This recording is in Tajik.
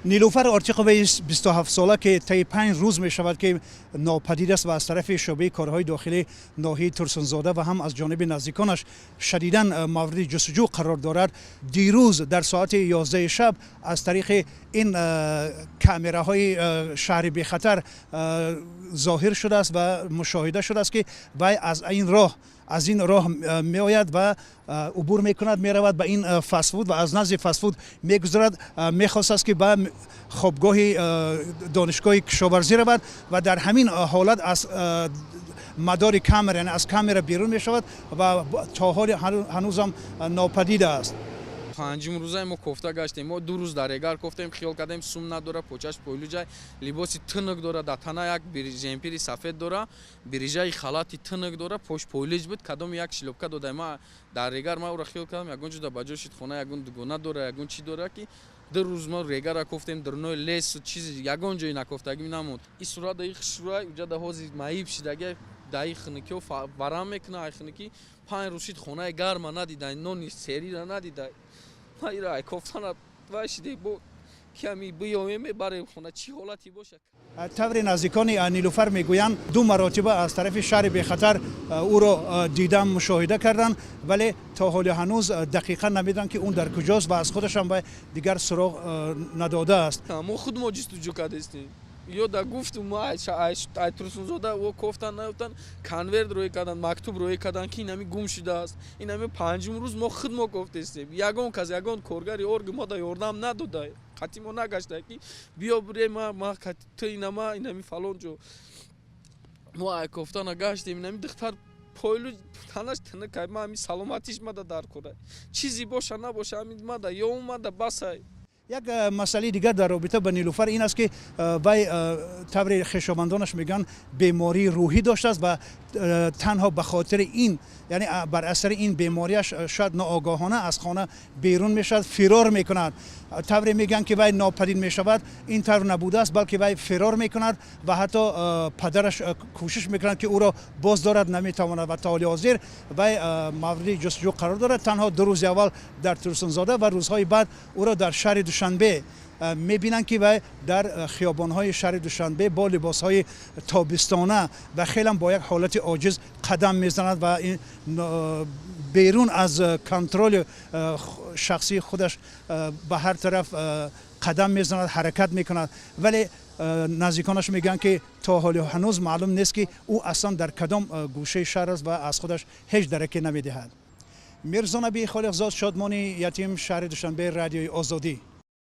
Нилуфар Ортиқоваи 27сола, ки таи 5 рӯз мешавад, ки нопадид аст ва аз тарафи шӯъбаи корҳои дохилии ноҳияи Турсунзода ва ҳам аз ҷониби наздиконаш шадидан мавриди ҷустуҷӯ қарор дорад, дирӯз дар соати 11 шаб аз тариқи ин камераҳои шаҳри бехатар зоҳир шудааст ва мушоҳида шудааст, ки вай аз ин роҳ меояд ва убур мекунад, меравад ба ин фастфуд ва аз назди фастфуд мегузарад. Мехостааст, ки ба хобгоҳи донишгоҳи кишоварзӣ равад ва дар ҳамин ҳолат аз мадори камера, яъне аз камера берун мешавад ва то ҳоли ҳанӯзам нопадид аст. Панҷум рӯзае мо кофта гаштем. Мо 2 рӯз дар регар кофтем, хиёл кардем, сум надора, почаш пойлуҷай, либоси тунук дора, дар тана як жемпири сафед дора, бирижаи халати тунук дора, пош пойлиҷ буд, кадоми як шлёпка дода. Ма дар регар ма ӯро хиёл кардам, ягон ҷуда ба ҷо шид, хона ягон дугона дора, ягон чӣ дора, ки 2 рӯз мо регара кофтем, дурнои лесу чизи, ягон ҷои накофтагӣ намонд. И сурат даи хушрӯай уҷада ҳози маиб шидаги, даи хунукиҳо варам мекуна. Ай хунукӣ 5 рӯз шид, хонаи гарма надида, нони серира надида. Ма ира кофтана вай шиде, бо ками биёем, мебарем хона, чӣ ҳолате бошад. Тавре наздикони Нилуфар мегӯянд, ду маротиба аз тарафи шаҳри бехатар ӯро дидан, мушоҳида карданд, вале то ҳоли ҳанӯз дақиқан намедонанд, ки ӯ дар куҷост ва аз худашам ба дигар суроғ надодааст. Мо худ мо ҷустуҷӯ кардастем. Ё да гуфтум, мо ай Турсунзода о кофтан, наёфтан, конверт рӯй кардан, мактуб рӯй кардан, ки инами гум шудааст. Инами панҷум рӯз мо худ мо кофтестем. Ягон кас, ягон коргари орган мо да ёрдам надода, қатъи мо нагашта, ки биё, бире, ма ту инама инами фалон ҷо. Мо ай кофтана гаштем. Инами духтар пойлу танаш тинакай, ма ами саломатиш мада дар кора, чизи боша набоша, ами мада ё омада басай. Як масъалаи дигар дар робита ба Нилуфар ин аст, ки вай, тавре хешовандонаш мегӯянд, бемории рӯҳӣ доштааст ва танҳо ба хотири ин, яъне бар асари ин бемориаш, шояд ноогоҳона аз хона берун мешавад, фирор мекунад. Тавре мегӯянд, ки вай нопадид мешавад, ин тавр набудааст, балки вай фирор мекунад ва ҳатто падараш кӯшиш мекунад, ки ӯро боз дорад, наметавонад ва то ҳоли ҳозир вай мавриди ҷустуҷӯ қарор дорад. Танҳо 2 рӯзи аввал дар Турсунзода ва рӯзҳои баъд ӯро дар шаҳри Душанбе мебинанд, ки вай дар хиёбонҳои шаҳри Душанбе бо либосҳои тобистона ва хелам бо як ҳолати оҷиз қадам мезанад ва берун аз контроли шахсии худаш ба ҳар тараф қадам мезанад, ҳаракат мекунад. Вале наздиконаш мегӯянд, ки то ҳоли ҳанӯз маълум нест, ки ӯ аслан дар кадом гӯшаи шаҳр аст ва аз худаш ҳеҷ дараке намедиҳад. Мирзонаби Холиқзод, Шодмони Ятим, шаҳри Душанбе, Радиои Озодӣ.